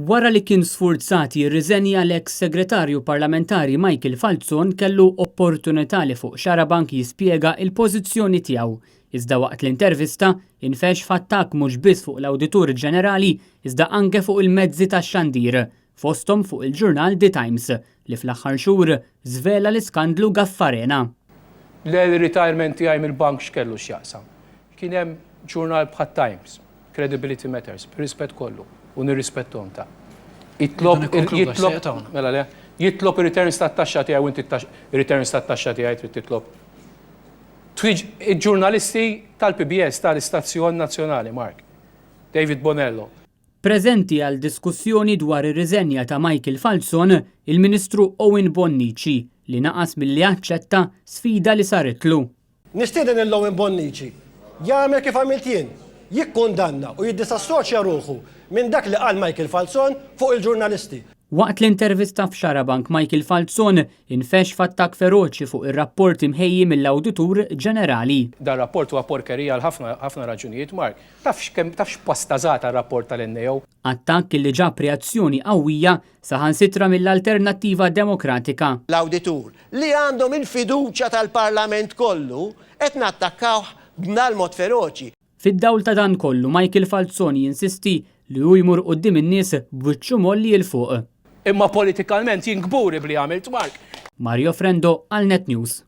Wara li kien sfurzat jirriżenja l-eks Segretarju Parlamentari Michael Falzon kellu opportunità li fuq Xarabank jispjega il-pożizzjoni tiegħu. Iżda waqt l-intervista, infexx f'attakk mhux biss fuq l-Awditur Ġenerali iżda anke fuq il-mezzi tax-xandir, fosthom fuq il-ġurnal The Times, li fl-aħħar xhur żvela l-iskandlu Gaffarena. L-early retirement tiegħi mill-bank x'kellu x'jaqsam? Kien hemm ġurnal bħat-Times, Credibility Matters, b'rispett kollu, u nirrispettom ta' jitlob jitlob mela le, jitlob ir-returns tat-taxxa tiegħi u inti returns tat-taxxa tiegħi trid titlob. Il-ġurnalisti tal-PBS tal-istazzjon nazzjonali, Mark. David Bonello. Preżenti għal diskussjoni dwar ir-riżenja ta' Michael Falzon, il-Ministru Owen Bonnici, li naqas milli jaċċetta sfida li saritlu. Nistieden lil Owen Bonnici jagħmel kif għamilt jien, jikkundanna u jiddisassoċja ruħu minn dak li qal Michael Falzon fuq il-ġurnalisti. Waqt l-intervista f'Xarabank Michael Falzon infexx f'attakk feroċi fuq ir-rapport imħejji mill-Awditur Ġenerali. Dan rapport huwa porkerija għal ħafna ħafna raġunijiet, Mark. Taf x'kemm taf x'pastażata r-rapport tal-NAO? Attakk li ġab reazzjoni qawwija saħansitra mill-Alternattiva Demokratika. L-Awditur, li għandhom il-fiduċja tal-Parlament kollu, qed nattakkawh b'dal-mod feroċi. Fid-dawl ta' dan kollu, Michael Falzon jinsisti li hu jmur quddiem in-nies b'wiċċu mgħolli 'l fuq. Imma politikalment jien kburi b'li għamilt, Mark. Mario Frendo għal Net News.